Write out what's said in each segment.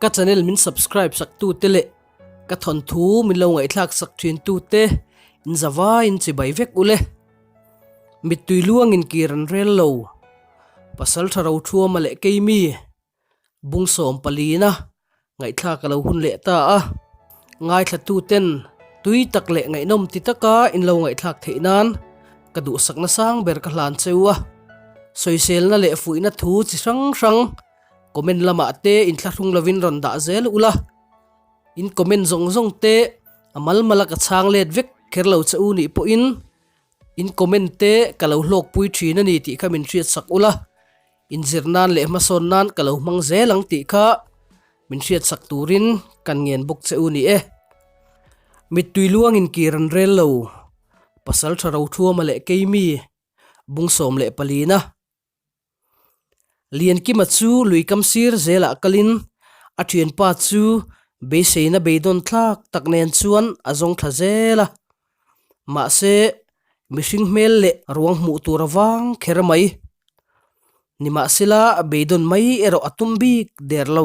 Ka channel min subscribe sak tu te leh ka thawnthu min lo ngaihthlak sak thin tu te in zavai in chibai vek ule. Mittui luang in kir an rel lo. Pasal tha ro thuama leh keimi Bungsawm palina ngaihthlak a lo hun leh ta a. Ngaithla ten tui tak leh ngaihnawm ti taka in lo ngaihthlak theih nan ka duhsakna sang ber ka hlan cheu a. Sawiselna leh fuihna thu chi hrang hrang comment lamah te inthlahrung lovin rawn dah zel ula. In comment zawng zawng te a mal mala ka chhang let vek kher lo che u nih pawhin in comment te ka lo hlawkpui thin a ni tih kha min hriatsak ula. Inzir nan leh hmasawn nan ka lo hmang zel ang tih kha min hriatsak turin kan ngen bawk che u ni e. Mittui luangin kir an rel lo, Pasal tha Rothuama leh Keimi, Bungsawm leh Palina. Liankima chu lui kam sir zelah kalin a thianpa chu beiseina beidawn thlak tak nen chuan a zawng thla zel a. Mahse, mihring hmel leh ruang hmuh tur avang kher mai. Nimahsela, beidawn mai erawh a tum bik der lo.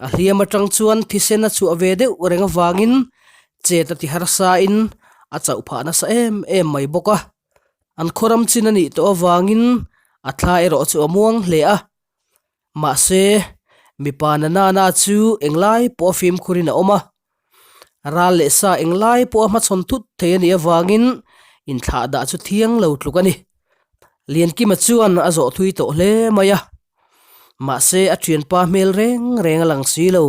A hliam atang chuan thisen a chhuah ve deuh reng avangin chet a ti harsain a chauh phah nasa em em mai bawk a. An khawram chin a nih tawh avangin a thla erawh chu a muang hle a. Mahse, mipa na nana chu englai pawh a fimkhurin a awm a. Ral leh sa englai pawh a hmachhawn thut thei a nih avangin inthlah dah chu thiang lo tluk a ni. Liankima chuan a zawh thui tawh hle mai a. Mahse, a thianpa hmel reng reng a lang si lo.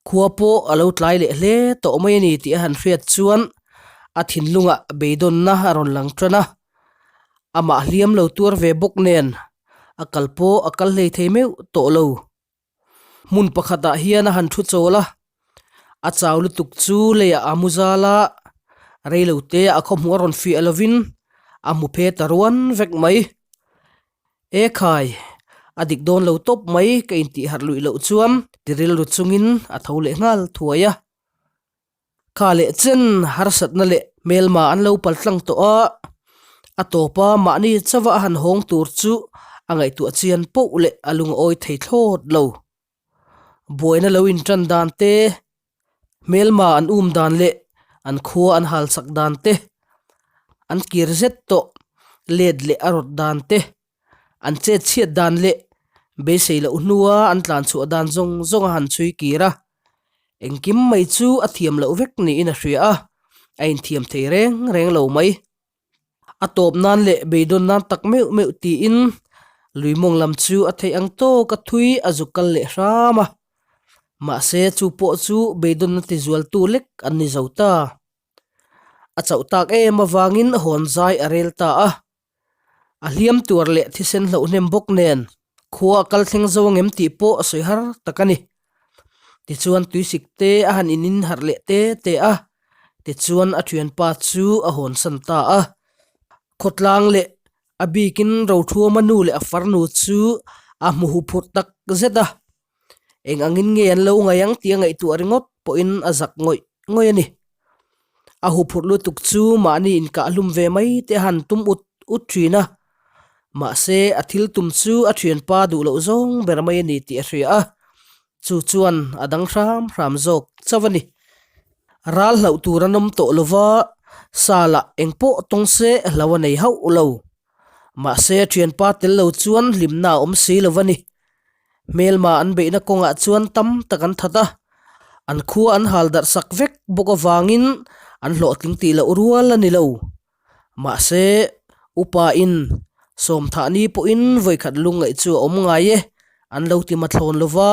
Khua pawh a lo tlai leh hle tawh mai a ni tih a han hriat chuan a thinlungah beidawnna a rawn lang tan a. Amah hliam lo tuar ve bawk nen a kal pawh a kal hlei thei meuh tawh lo. Hmun pakhatah hian a han thu chawl a, a chau lutuk chu leiah a mu zal a, reilote a khawhmuh a rawn fiah lovin a hmu phe ta ruan vek mai. E khai, a dik dawn lo tawp mai ka intih harh luih loh chuan ti rilru chungin a tho leh nghal thuai a. Kha leh chen harsatna leh hmelma an lo pal tlang tawh a, a tawpa mahni chauha a han hawng tur chu a ngaihtuah chian poh leh a lungawi thei thlawt lo. Buaina lo intan dan te, hmelma an um dan leh an khua an hal chak dan te, an kir zet tawh let leh a rawt dan te, an chet chhiat dan leh beisei loh hnua an tlan chhuah dan zawng zawng a han chhui kir a. Engkim mai chu a thiam loh vek niin a hria a, a inthiam thei reng reng lo mai. A tawp nan leh beidawn nan tak meuh meuh tiin lui mawng lam chu a theih ang tawk a thui a zuk kal leh hram a. Mahse chu pawh chu beidawnna tizualtu lek an ni zo ta. A chauh tak em avangin hawn zai a rel ta a. A hliam tuar leh thisen hloh hnem bawk nen khua a kal thleng zo angem tih pawh a sawi har tak a ni. Tichuan tuisik te a han inin harh leh te te a, tichuan a thianpa chu a hawnsan ta a. Khawtlang leh a bikin Rothuama nu leh a farnu chu a hmu huphurh tak zet a. Eng angin nge an lo ngaih ang tih a ngaihtuah ringawt pawhin a zak ngawih ngawih a ni. A huphurh lutuk chu mahni inkahlum ve mai te a han tum ut ut thin a, mahse a thil tum chu a thianpa duh loh zawng ber mai a ni tih a hria a, chu chuan a dang hram hram zawk chauh a ni. Ral hlauh tur an awm tawh lova, sa lah engpawh tawng se hlo a nei hauh lo. Mahse a thianpa tel lo chuan hlimna a awm si lo a ni. Hmelma an beihna kawngah chuan tam tak an that a, an khua an hal darh sak vek bawk avangin an hlawhtling tih loh rual a ni lo. Mahse, upa in sawmthah ni pawhin vawikhat lungngaih chu a awm ngai e, an lo ti mathlawn lo va,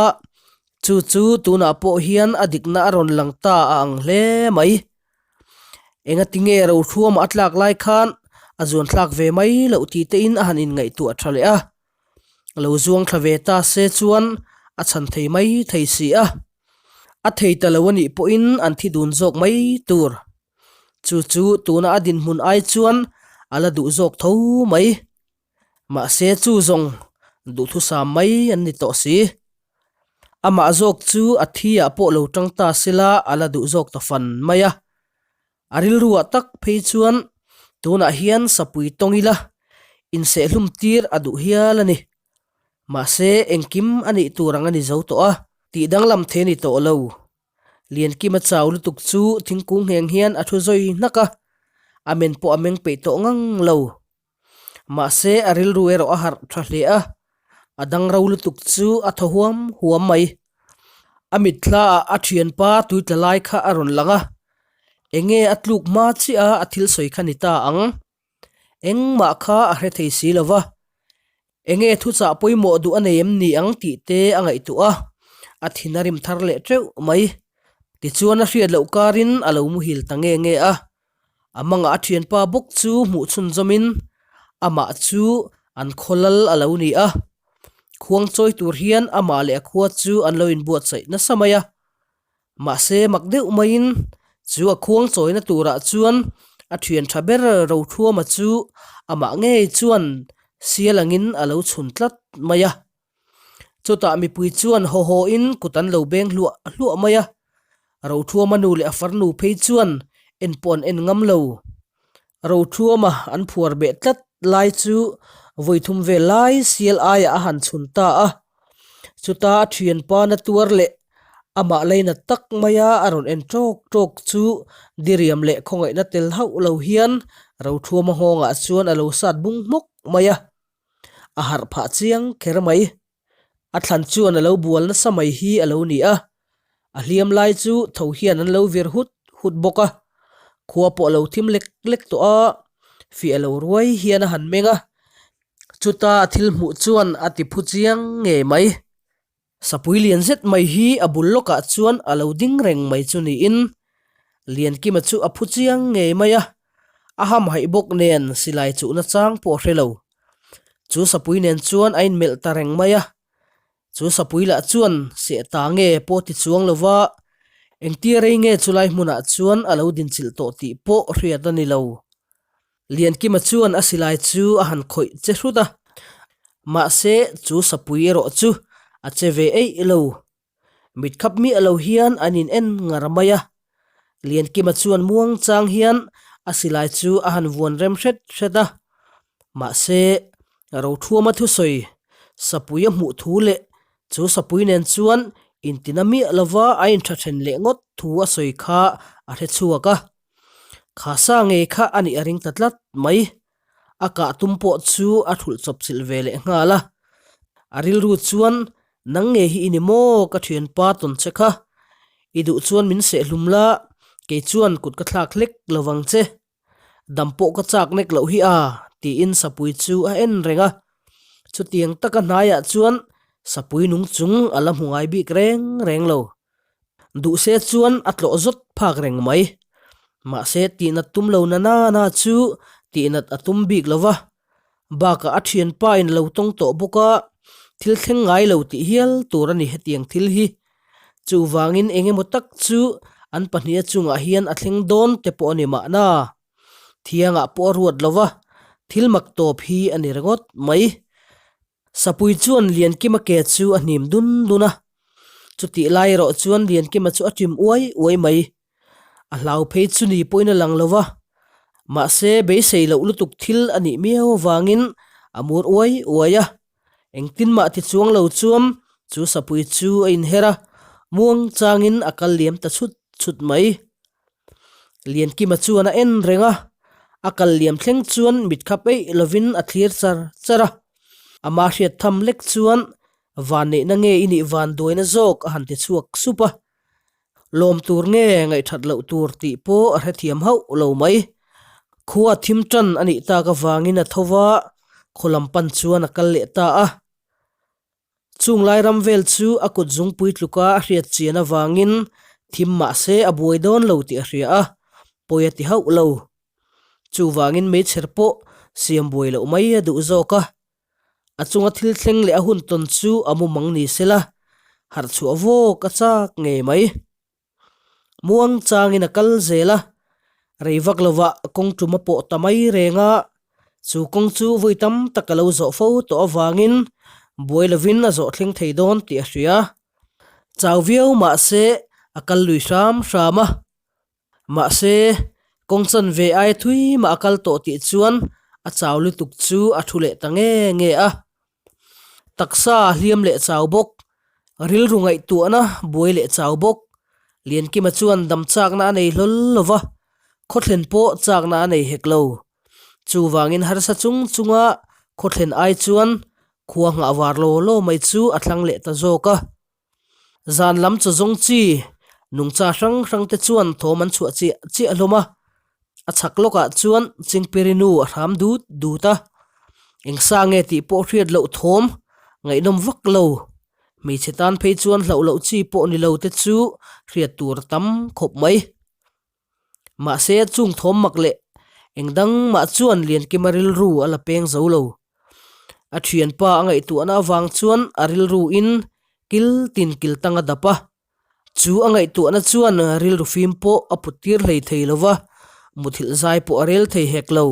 chu chu tunah pawh hian a dikna a rawn lang ta a ang hle mai. Engatinge Rothuama a tlak lai khan a zuanthlak ve mai loh tih te in a han inngaihtuah tha leh a. Lo zuang thla ve ta se chuan a chhan thei mai thei si a. A thei ta lo a nih pawhin an thi dun zawk mai tur. Chu chu tuna a dinhmun ai chuan a la duh zawk tho mai. Mahse chu zawng duhthusam mai an ni tawh si. Amah zawk chu a thi ah pawh lo tang ta sela a la duh zawk ta fan mai a. A rilruah tak phei chuan tunah hian sapui tawng ila insehlum tir a duh hial a ni. Mahse engkim a nih tur ang a ni zo tawh a. Tih danglam thei a ni tawh lo. Liankima chau lutuk chu thingkung ngheng hian a thu zawi hnak a, a men pawh a meng peih tawh ngang lo. Mahse a rilru erawh a harh tha hle a, a dang ro lutuk chu a thaw huam huam mai. A mitthla ah a thianpa tui tla lai kha a rawn lang a, enge a tluk hma chiah a a thil sawi kha ni ta ang. Engmah kha a hre thei si lo va, enge thuchah pawimawh duh a nei em ni ang tih te a ngaihtuah a, a thin a rim thar leh teuh mai. Tichuan a hriat loh karin a lo muhil ta nge nge a, a mangah a thianpa bawk chu hmuh chhunzawmin amah chu an khaw lal a lo ni a, khuang chawi tur hian amah leh a khua chu an lo inbuatsaih nasa mai a. Mahse mak deuh maiin chu a khuang chawina turah chuan a thian tha ber Rothuama chu amah ngei chuan sial angin a lo chhun tlat mai a. Chutah mipui chuan haw hawin kut an lo beng hluah hluah mai a. Rothuama nu leh a farnu phei chuan en pawh an en ngam lo. Rothuama an phuar beh tlat lai chu vawi thum vel lai sial aiah a han chhun ta a. Chuta a thianpa na tuar leh amah lainat tak maia a rawn en tawk tawk chu diriam leh khawngaihna tel hauh lo hian Rothuama nghawngah chuan a lo sat bung hmawk mai a. A harh phah chiang kher mai. A thlan chuan a lo bual nasa mai hi a lo ni a, a hliam lai chu tho hian an lo vir hut hut bawk a, khua pawh a lo thim lek lek tawh a, fiah lo ruai hian a han meng a, chuta a thil hmuh chuan a ti phu chiang ngei mai. Sapui lian zet mai hi a bul lawkah chuan a lo ding reng mai chu niin Liankima chu a phu chiang ngei mai a, a hamhaih bawk nen silai chuhna chang pawh a hre lo. Chu sapui nen chuan a inmelh ta reng mai a, chu sapui lah chuan seh ta nge pawh ti chuang lo va, engtia rei nge chulai hmunah chuan a lo dinchilh tawh tih pawh hriat a ni lo. Liankima chuan a silai chu a han khawih che hrut a, mahse chu sapui erawh chu a che ve eih lo. Mit khap miah lo hian an in en ngar mai a, Liankima chuan muang chang hian a silai chu a han vuan rem hret hret a, mahse Rothuama thusawi sapui a hmuh thu leh chu sapui nen chuan intina miah lova a intha then leh ngawt thu a sawi kha a hre chhuak a, kha sa ngei kha a nih a ring ta tlat mai. A kah tum pawh chu a thulh chawp chilh ve leh nghal a, a rilru chuan Nang nge hi i ni maw ka thianpa tawn che kha? I duh chuan min seh hlum la, kei chuan kut ka thlak hlek lo vang che. Dam pawh ka chak nek loh hi a, tiin sapui chu a en reng a. Chutiang taka hnaiah chuan sapui nung chung a la hmu ngai bik reng reng lo. Duh se chuan a tlawh zawt phak reng mai. Mahse tihnat tum lo na na na chu tihnat a tum bik lo va. Bakah a thianpa in lo tawng tawh bawk a, thil thleng ngai lo tih hial tur a ni hetiang thil hi. Chuvangin eng emaw tak chu an pahniha chungah hian a thleng dawn te pawh a ni mahna. Thiangah pawh a ruat lo va, thil mak tawp hi a ni ringawt mai. Sapui chuan Liankima ke chu a hnim dun dun a, chutih lai erawh chuan Liankima chu a ṭim uai uai mai. A hlau phei chu ni pawhin a lang lo va, mahse beisei loh lutuk thil a nih miau avangin a mur uai uai a. Engtin mah ti chuang lo chuan chu sapui chu a inher a, muang changin a kal liam ta chhut chhut mai. Liankima chuan a en reng a, a kal liam thleng chuan mit khap eih lovin a thlir char char a. Ama hriat tham lek chuan vanneihna nge i nih van duaina zawk a han ti chhuak sup a. Lawm tur nge ngaihthat loh tur tih pawh a hrethiam hauh lo mai. Khua thim tan a nih tak avangin a tho va, khaw lam pan chuan a kal leh ta a. Chung lai ram vel chu a kut zungpui tluka a hriat chian avangin thim mah se a buai dawn lo tih a hria a, pawi a ti hauh lo. Chuvangin meichher pawh siam buai loh mai a duh zawk a. A chunga thil thleng leh a hun tawn chu a mumang ni sela, harh chhuah vawk a chak ngei mai. Muang changin a kal zel a, rei vak lovah kawng tum a pawh ta mai reng a, chu kawng chu vawi tam tak a lo zawh fo tawh avangin buai lovin a zawh thleng thei dawn tih a hria. Chau viau mah se a kal lui hram hram a, mahse kawng chanve aia thui mah a kal tawh tih chuan a chau lutuk chu a thu leh ta nge nge a. Taksa a hliam leh chau bawk. Rilru ngaihtuahna buai leh chau bawk. Liankima chuan dam chakna a nei hlawl lo va, khawthlen pawh chakna a nei hek lo. Chuvangin harsa chung chunga khawthlen ai chuan khua nghah var law law mai chu a thlang leh ta zawk a. Zan lam chaw zawng chi nungcha hrang hrang te chuan thawm an chhuah chiah chiah hlawm a, a chhak lawkah chuan Chingpiri nu a hram dut dut a, eng sa nge tih pawh hriat loh thawm ngaihnawm vak lo, hmeichhe tan phei chuan hlauh loh chi pawh ni lo te chu hriat tur a tam khawp mai. Mahse chung thawm mak leh eng dang mah chuan Liankima rilru a la peng zo lo. A thianpa a ngaihtuahna avang chuan a rilru in kil tin kil tang a dap a. Chu a ngaihtuahna chuan rilru fim pawh a put tir hlei thei lo va, muthilh zai pawh a rel thei hek lo.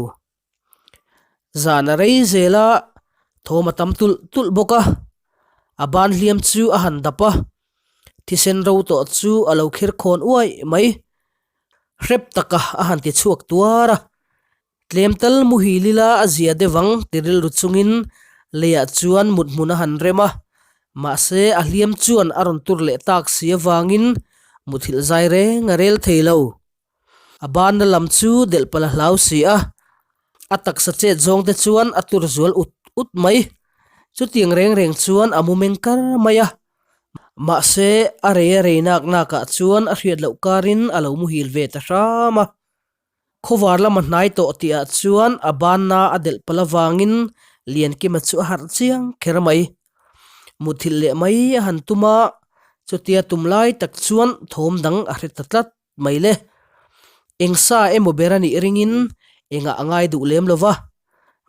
Zan a rei zel a, thawm a tam tulh tulh bawk a, a ban hliam chu a han dap a, thisen ro tawh chu a lo khir khawn uai mai. Hrep taka a han ti chhuak tuar a, tlem tal muhil ila a zia deuh ang ti rilru chungin leiah chuan mut hmun a han rem a, mahse a hliam chuan a rawn tur leh tak si avangin muthilh zai reng a rel thei lo. A banna lam chu delh palh a hlau si a, a taksa chet zawng te chuan a tur zual ut ut mai. Chutiang reng reng chuan a mu meng kar mai a, mahse a rei a rei nak nakah chuan a hriat loh karin a lo muhil ve ta hram a. Khawvar lama hnai tawh tihah chuan a banna a delh palh avangin Liankima chu a harh chiang kher mai. Muthilh leh mai a han tum a, chutia tum lai tak chuan thawm dang a hre ta tlat. mai le. Eng sa emaw ber a nih ringin engah a ngai duh lem lo va,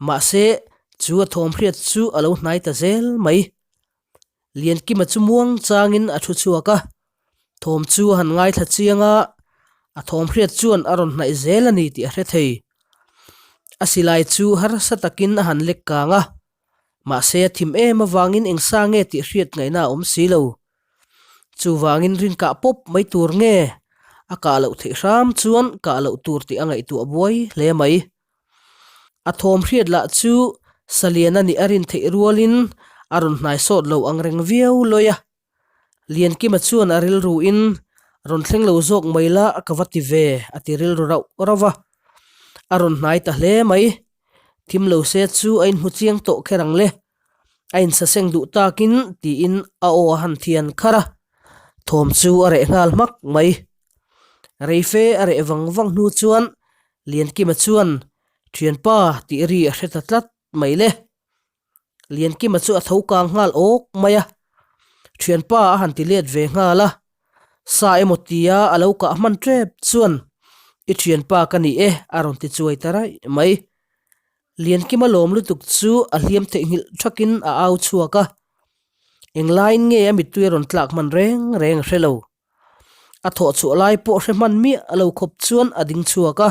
mahse chu a thawm hriat chu a lo hnai ta zel mai. Liankima chu muang changin a thu chhuak a, thawm chu a han ngaithla chiang a, a thawm hriat chuan a rawn hnaih zel a ni tih a hre thei. A silai chu harsa takin a han lek kang a, mahse a thim em avangin eng sa nge tih hriat ngaihna a awm si lo. Chuvangin rin kah pawp mai tur nge a kah loh theih hram chuan kah loh tur tih a ngaihtuah buai hle mai. A thawm hriat lah chu Saliana nih a rin theih rualin a rawn hnai sawt lo ang reng viau lawi a. Liankima chuan a rilruin rawn thleng lo zawk mai la ka va ti ve a ti rilru rauh rauh va. A rawn hnai ta hle mai. Thim lo se chu a inhmu chiang tawh kher ang le. A insaseng duh takin tiin a aw a han thian kharh a, thawm chu a reh nghal hmak mai. Reife a reh vang vang hnu chuan Liankima chuan Thianpa tih ri a hre ta tlat mai le. Liankima chu a tho kang nghal awk mai a, Thianpa a han ti let ve nghal a, sa emaw tia a lo kah hman tep chuan I thianpa ka ni e a rawn ti chuai ta raih mai. Liankima lawm lutuk chu a hliam theihnghilh thakin a au chhuak a, englaiin nge a mittui a rawn tlak hman reng reng a hre lo. A thawh chhuah lai pawh hre hman miah lo khawp chuan a ding chhuak a,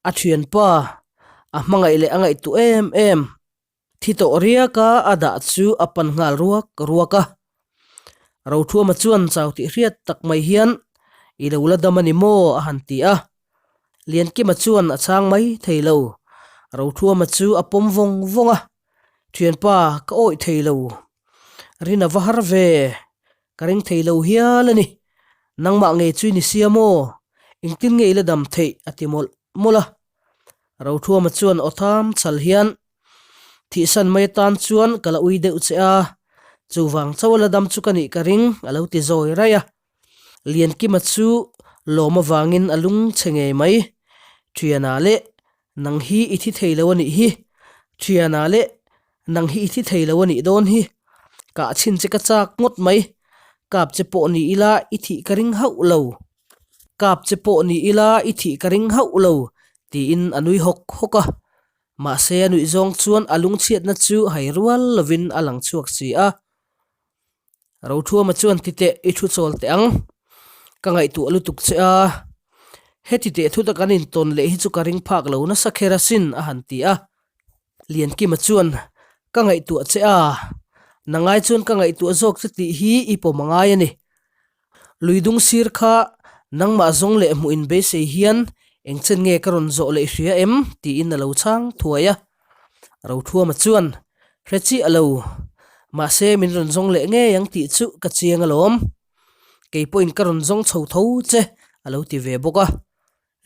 a thianpa a hmangaih leh a ngaihtuah em em. Thi tawh riaka a dah chu a pan nghal ruak ruak a. Rothuama chuan chau tih hriat tak mai hian i lo la dam a ni maw a han ti a. Liankima chuan a chhang mai thei lo. Rothuama chu a pawm vawng vawng a, Thianpa ka awih thei lo. Rin a va har ve. Ka ring thei lo hial a ni. Nangmah ngei chu i ni sia maw? Engtin nge i la dam theih? a ti mawlh mawlh a. Rothuama chuan aw tham chhal hian, Thihsan mai atan chuan ka la ui deuh che a, chuvang chauh a la dam chu ka nih ka ring, a lo ti zawi raih a. Liankima chu lawm avangin a lung chhe ngei mai. Thiana leh nang hi i thi thei lo a nih hi. Thiana leh nang hi i thi thei lo a nih dawn hi. Kah chhin che ka chak ngawt mai. Kap che pawh ni ila i thih ka ring hauh lo. Kap che pawh ni ila i thih ka ring hauh lo, tiin a nui hawk hawk a. Mahse a nuih zawng chuan a lungchhiatna chu hai rual lovin a lang chhuak si a. Rothuama chuan titeh i thu chawl teh ang, ka ngaihtuah lutuk che a, heti teh thuta kan intawn leh hi chu ka ring phak lo nasa kher asin a han ti a. Liankima chuan ka ngaihtuah che a, nangai chuan ka ngaihtuah zawk che tih hi i pawm a ngai a ni. Lui dung sir kha nangmah zawng leh hmuh in beisei hian eng chen nge ka rawn zawh leh i hria em? tiin a lo chhang thuai a. Rothuama chuan, Hre chiah lo. Mahse min rawn zawng leh ngei ang tih chu ka chiang alawm. Kei pawhin ka rawn zawng chho tho che a lo ti ve bawk a.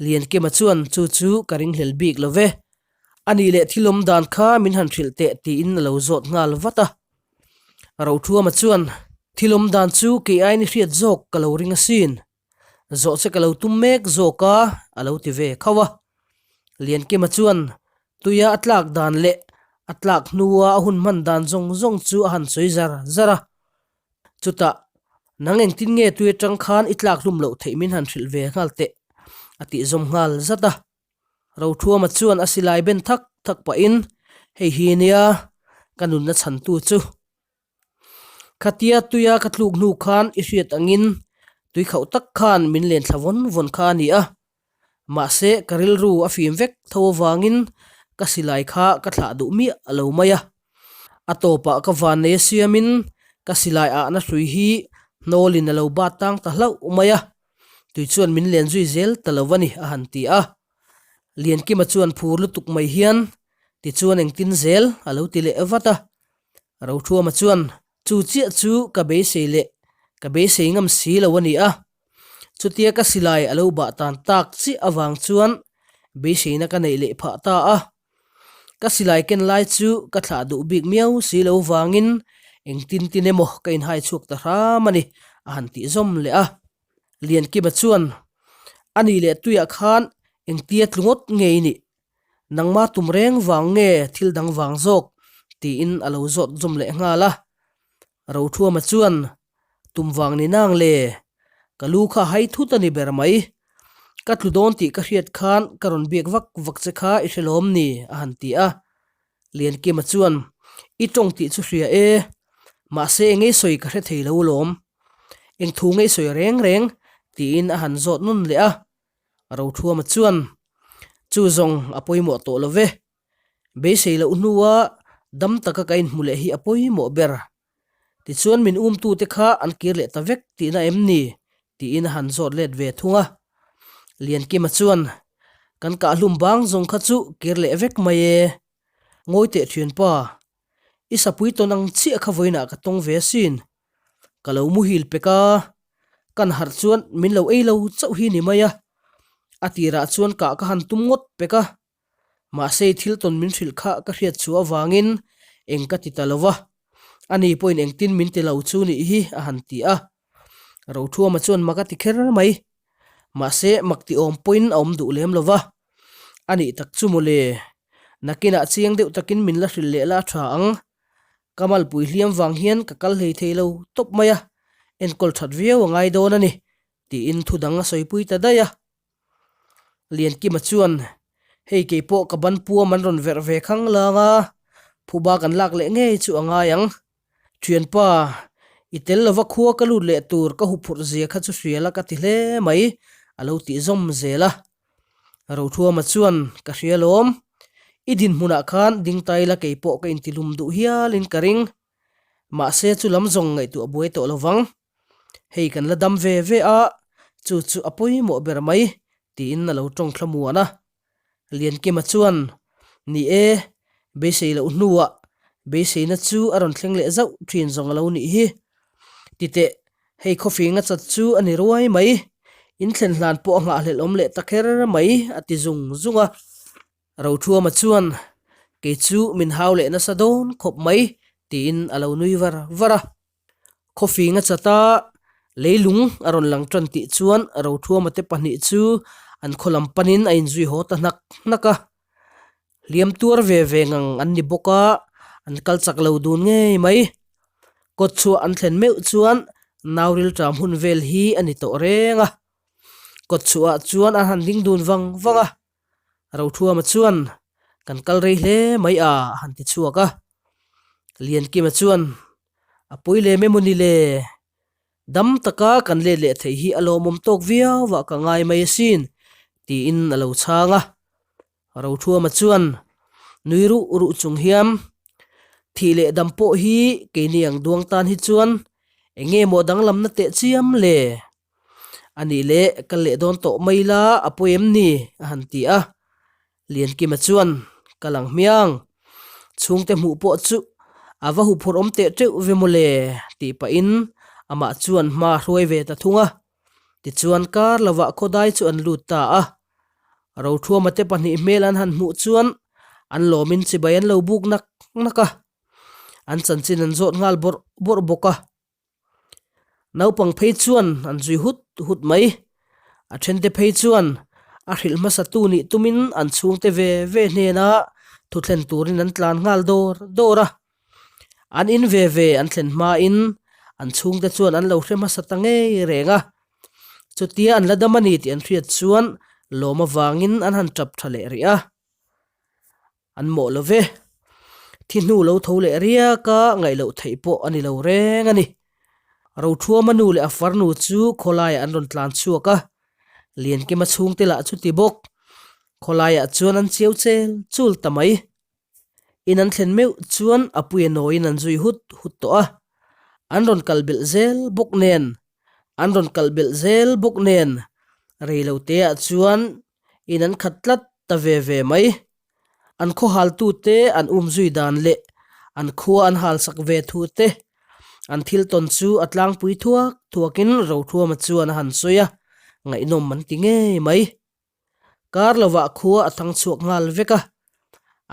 Liankima chuan chu chu ka ringhlel bik lo ve. A nih leh thil awm dan kha min han hrilh teh tiin a lo zawt nghal vat a. Rothuama chuan thil awm dan chu kei aini hriat zawk ka lo ring asin. Zawh che ka lo tum mek zawk a, a lo ti ve khauh a. Liankima chuan tuia a tlak dan leh a tlak hnua a hun hman dan zawng zawng chu a han sawi zar zar a. Chutah, nang engtin nge tui atang khan i tlak hlum loh theih min han hrilh ve nghal teh, a tih zawm nghal zat a. Rothuama chuan a silai ben thak thak pahin, Hei hi nia, ka nunna chhantu chu. Khatia tuia ka tluk hnu khan i hriat angin tui khauh tak khan min len thla vawn vawn kha a ni a. Mahse ka rilru a fim vek tho avangin ka silai kha ka thlah duh miah lo mai a. A tawpah ka van nei a siamin ka silai ahna hrui hi hnawlin a lo bat tang ta hlauh mai a. Tui chuan min len zui zel ta lo a ni a han ti a. Liankima chuan phur lutuk mai hian tichuan engtin zel a lo ti leh vat a. Rothuama chuan chu chiah chu ka beisei leh ka beisei ngam si lo a ni a, chutia ka silai a lo bah tan tak chiah avang chuan beiseina ka neih leh phah ta a. Ka silai ken lai chu ka thlah duh bik miau si lo vangin engtin tin emaw ka inhai chhuak ta hram a ni a han tih zawm leh a. Liankima chuan a nih leh tuiah khan engtia tlu ngawt nge i nih? Nangma tum reng vang nge thil dang vang zawk? tiin a lo zawt zawm leh nghal a. Rothuama chuan, Tum vang ni nang le, ka lu kha hai thut a ni ber mai. Ka tlu dawn tih ka hriat khan ka rawn biak vak vak che kha i hre lawm ni? a han ti a. Liankima chuan, I tawng tih chu hria e, mahse engei sawi ka hre thei lo lawm. Eng thu ngei sawi reng reng? tiin a han zawt nawn leh a. Rothuama chuan, Chu zawng a pawimawh tawh lo ve. Beisei loh hnua dam taka ka inhmu leh hi a pawimawh ber. Tichuan min umtute kha an kir leh ta vek tihna em ni? tiin a han zawt let ve thung a. Liankima chuan, Kan kahhlum bang zawng kha chu kir leh vek mai e. Ngawi teh thianpa, i sapui tawn ang chiah kha vawiinah ka tawng ve asin. Ka lo muhil pek a, kan harh chuan min lo ei lo chauh hi ni mai a, a tirah chuan kah ka han tum ngawt pek a, mahse thil tawn min hrilh kha ka hriat chhuah avangin eng ka ti ta lo va, ani pawhin engtin min ti lo chu nih hi a han ti a, Rothuama chuan mak a ti kher mai, mahse mak ti awm pawhin a awm duh lem lo va, a nih tak chu mawle, nakinah chiang deuh takin min la hrilh leh la a tha ang. Ka malpui hliam vang hian ka kal hlei thei lo tawp mai a, enkawl that viau a ngai dawn a ni, tiin thu dang a sawipui ta daih a. Liankima chuan, Hei kei pawh ka ban puam an rawn verh ve khang lang a, phuba kan lak leh ngei chu a ngai ang. Thianpa, i tel lova khua ka lut leh tur ka huphurh zia kha chu hria la ka ti hle mai, a lo tih zawm zel a. Rothuama chuan, Ka hria lawm. I dinhmunah khan ding ta ila kei pawh ka intilum duh hialin ka ring. Mahse chu lam zawng ngaihtuah buai tawh lo vang. Hei kan la dam ve ve a, chu chu a pawimawh ber mai, tiin a lo tawng thla muan a. Liankima chuan, Ni e, beisei loh hnuah beiseina chu a rawn thleng leh zauh thin zawng a lo nih hi. Titeh, hei khawfing a chat chu a ni ruai mai. In thlen hlan pawh a nghahhlelh awm leh ta kher mai, a ti zung zung a. Rothuama chuan, Kei chu min hau leh nasa dawn khawp mai, tiin a lo nui var var a. Khawfing a chat a, leilung a rawn lang tan tih chuan Rothuama te pahnih chu an khaw lam panin a inzui haw ta hnak hnak a. Hliam tuar ve ve ngang an ni bawk a, an kal chak lo dun ngei mai. Kawt chhuah an thlen meuh chuan Nauril ṭam hun vel hi a ni tawh reng a. Kawt chhuahah chuan an han ding dun vang vang a. Rothuama chuan, Kan kal rei hle mai a, a han ti chhuak a. Liankima chuan, A pawi lem emaw ni le? Dam taka kan let leh theih hi a lawmawm tawk viau ah ka ngai mai asin, tiin a lo chhang a. Rothuama chuan nui ruh ruh chung hian, Thih leh dam pawh hi keini ang duang tan hi chuan eng nge maw danglamna teh chiam le? A nih leh kal leh dawn tawh mai la a pawi em ni? a han ti a. Liankima chuan, Ka lang hmiang. Chhungte hmuh pawh chu A va huphurh awm teh teuh ve maw le, tih pahin amah chuan hma a hruai ve ta thung a. Tichuan kar lovah khawdai chu an lut ta a. Rothuama te pahnih hmel an han hmuh chuan an lawmin chibai an lo buk nak nak a. An chanchin an zawt nghal bawrh bawrh bawk a. Naupang phei chuan an zui hut hut mai. A thente phei chuan a hrilh hmasatu nih tumin an chhungte ve ve hnena thu thlen turin an tlan nghal dawr dawr a. An in ve ve an thlen hmain an chhungte chuan an lo hre hmasa ta ngei reng a. Chutia an la dam a ni tih an hriat chuan lawm avangin an han tap tha leh rih a. An mawh lo ve. Thi hnu lo tho leh riak a, ngaih loh theih pawh a ni lo reng a ni. Rothuama nu leh a farnu chu khawlaiah an rawn tlan chhuak a, Liankima chhungte lah chu ti bawk. Khawlaiah chuan an chiau chel chul ta mai. In an thlen meuh chuan a puia nawiin an zui hut hut tawh a, an rawn kal belh zel bawk nen, an rawn kal belh zel bawk nen, reiloteah chuan in an khat tlat ta ve ve mai. An khaw haltute an um zui dan leh an khua an halsak ve thu te, an thil tawn chu a tlangpui thuak thuakin Rothuama chuan a han sawi a, ngaihnawm an ti ngei mai. Kar lovah khua a thang chhuak nghal vek a,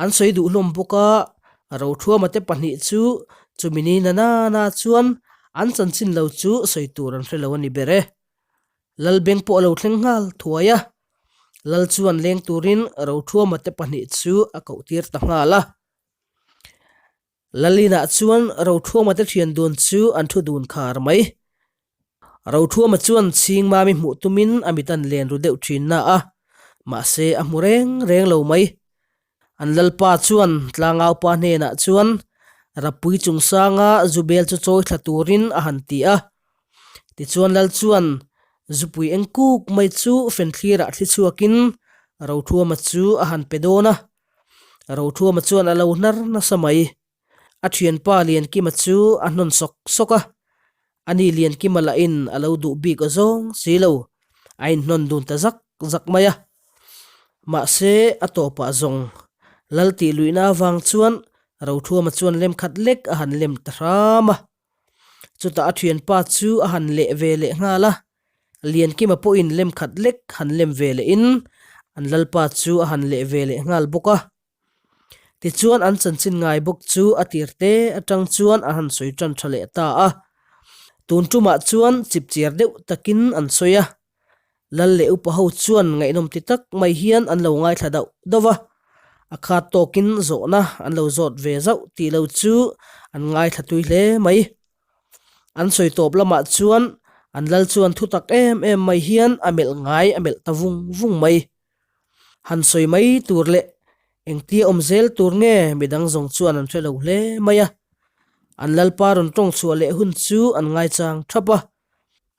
an sawi duh hlawm bawk a, Rothuama te pahnih chu chumi ni na na chuan an chanchin lo chu sawi tur an hre lo a ni ber e. Lalbeng pawh a lo thleng nghal thuai a, Lal chuan leng turin Rothuama te pahnih chu a koh tir ta nghal a. Lalinah chuan Rothuama te thian dun chu an thu dun khar mai. Rothuama chuan Chhingmami hmuh tumin a mit an len ru deuh thin na a, mahse a hmu reng reng lo mai. An lalpa chuan tlangaupa hnenah chuan Rapui chungsanga Zubel chu chawi thla turin a han ti a. Tichuan lal chuan Zupui eng kuk mai chu fenthlirah thli chhuakin Rothuama chu a han pe dawn a. Rothuama chuan a lo hnar nasa mai. A thianpa Liankima chu a hnawn sawk sawk a, ani Liankima lahin a lo duh bik aw zawng si lo, a inhnawn dun ta zak zak mai a. Mahse, a tawpah zawng Lal tih luihna avang chuan Rothuama chuan lem khat lek a han lem ta hram a. Chutah a thianpa chu a han leh ve leh nghal a, Liankima pawhin lem khat lek han lem ve lehin an Lalpa chu a han leh ve leh nghal bawk a. Tichuan an chanchin ngai bawk chu a tir te atang chuan a han sawi tan tha leh ta a. Tun tumah chuan chipchiar deuh takin an sawi a. Lal leh upa ho chuan ngaihnawm ti tak mai hian an lo ngaithla dauh dauh a. A khat tawkin zawhna an lo zawt ve zauh tih lo chu an ngaithla tui hle mai. An sawi tawp lamah chuan an lal chuan thu tak em em mai hian a melh ngai a melh ta vung vung mai. Han sawi mai tur leh engtia awm zel tur nge midang zawng chuan an hre lo hle mai a. An lalpa rawn tawng chhuah leh hun chu an ngaichang thap a.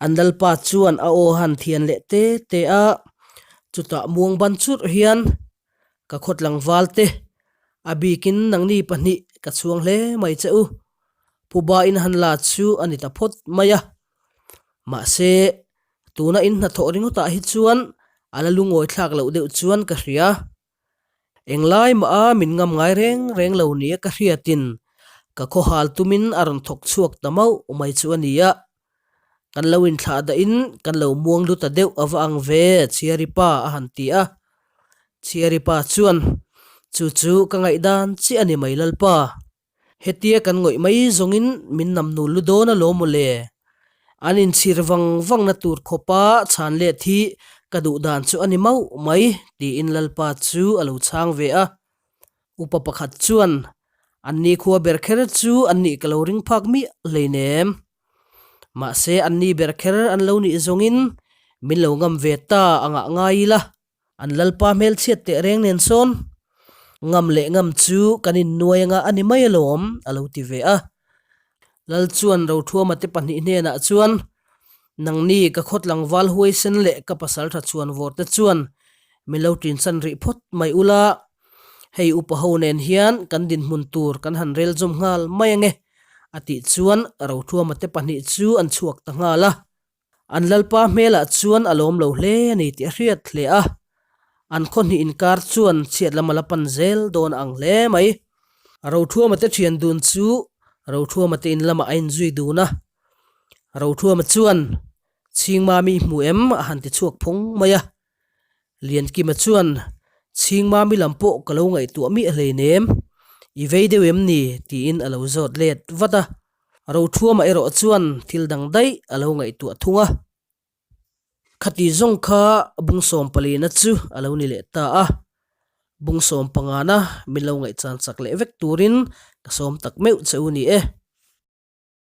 An lalpa chuan a aw han thian leh te te a, chutah muang ban churh hian ka khaw tlangval te a bikin nangni pahnih ka chhuang hle mai che u. Phuba in han la chu a ni ta phawt mai a. Mahse, tuna in hnathawh ringawtah hi chuan a la lungawi thlak loh deuh chuan ka hria. Englai mah a min ngam ngai reng reng lo nia ka hriatin ka khawhal tumin a rawn thawk chhuak ta mauh mai chu a ni a. Kan lo inthlah dahin kan lo muang lu ta deuh a va ang ve, Chhiari pa a han ti a. Chhiari pa chuan, Chu chu ka ngaihdan chiah a ni mai Lalpa. Hetia kan ngawih mai zawngin min nam nul lu dawn alawm maw le? An inchhir vang vangna tur khawpa chhan let hi ka duh dan chu a ni mauh mai, tiin Lalpa chu a lo chhang ve a. Upa pakhat chuan, An ni khua ber kher chu an nih ka lo ring phak miah hleinem. Mahse an ni ber kher an lo nih zawngin min lo ngam ve ta a ngah ngai ila. An lalpa hmelchhiat teh reng nen sawn ngam leh ngam chu kan innuai anga a ni mai alawm a lo ti ve a. Lal chuan Rothuama te pahnih hnenah chuan Nangni ka khaw tlangval huaisen leh ka pasal tha chhuan vawr te chuan min lo tinsan rih phawt mai ula, hei upa ho nen hian kan dinhmun tur kan han rel zawm nghal mai ange a tih chuan Rothuama te pahnih chu an chhuak ta nghal a. An lalpa hmelah chuan a lawm lo hle a ni tih a hriat hle a, an khaw hnih inkar chuan chhiat lam a la pan zel dawn a ang hle mai. Rothuama te thian dun chu Rothuama te in lamah a inzui dun a. Rothuama chuan, Chhingmami i hmu em? a han ti chhuak phawng mai a. Liankima chuan, Chhingmami lam pawh ka lo ngaihtuah miah hleinem, i vei deuh em ni? tiin a lo zawt let vat a. Rothuama erawh chuan thil dang daih a lo ngaihtuah thung a. Khati zawng kha bung sawm palina chu a lo ni leh ta a, bung sawm pangana min lo ngaihchan chak leh vek turin ka sawm tak meuh che u ni e.